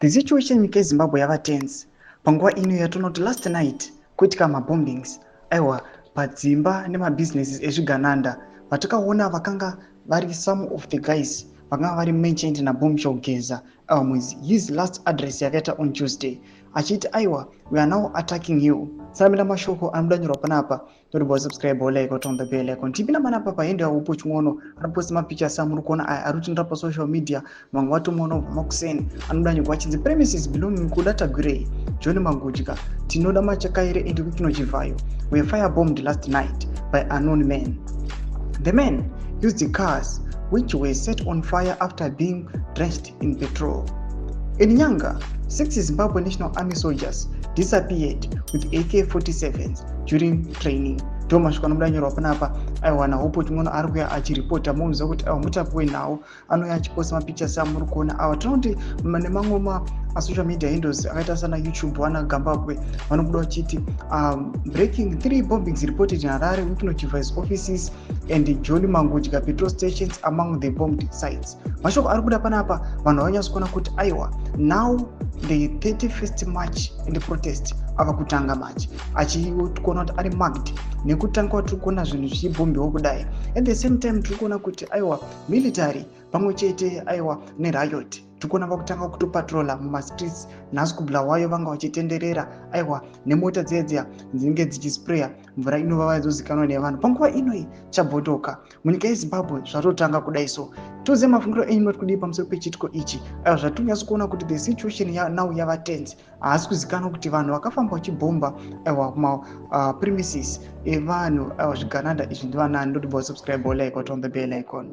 The situation munyika yeZimbabwe yava tense panguva ino yatinoti last night kuitika mabombings, aiwa, padzimba nemabusinesses ezvigananda vatakaona vakanga vari some of the guys vakanga vari mentioned naBombshell Geza, aiwa, mwedzi his last address yakaita on Tuesday achiti, "Aiwa, we are now attacking you." Saramira mashoko anobuda nyorwa panapa. Toribva subscribe, like, on the bell icon. Tipinda panapa paende upo Chin'ono anoposta mapictures amuri kuona aya ari kutrenda pasocial media. Vamwe vatomuona kubva makuseni. Anobuda nyorwa achinzi premises belonging Kuda Tagwirei, John Mangudya, Tinoda Machakaire and Wicknell Chivayo were firebombed last night by unknown men. The men used the cars, which were set on fire after being drenched in petrol. In Nyanga, six Zimbabwe National Army soldiers disappeared with AK-47s during training. Ndo mashoko anobuda nyorwa panapa, aiwa, naHope Chin'ono ari kuya achiripota. Munoziva kuti, aiwa, mutapi wenhau anouya achiposta mapictures amuri kuona ava. Tinoti nemamwe masocial media handles akaita sana YouTube, vana Gambakwe vanobuda vachiti, "Breaking: three bombings reported in Harare. Wicknell Chivayo's offices and John Mangudya petrol stations among the bombed sites." Mashoko ari kubuda panapa, vanhu vanyatso kuona kuti, aiwa, now the 31st March and protest ava kutanga march achikuona kuti ari marked nekutanga kwatiri kuona zvinhu zvichibhombiwa kudai. At the same time, tiri kuona kuti, aiwa, military pamwe chete, aiwa, neriot tiri kuona vakutanga kutopatrola mumastreets. Nhasi kuBulawayo vanga vachitenderera, aiwa, nemota dziya dziya dzinenge dzichispraya mvura inovava dzozikanwa nevanhu. Panguva inoi chabhotoka munyika yeZimbabwe zvatotanga kudai. So toziva mafungiro enyu noti kudii pamusoro pechiitiko ichi? Aiwa, zvatonyatso kuona kuti the situation now yava tense. Haasi kuzikanwa kuti vanhu vakafamba vachibhomba, aiwa, kumapremises evanhu, aiwa, zvigananda izvi ndivanani. Ndotibva subscribe, like, on the bell icon.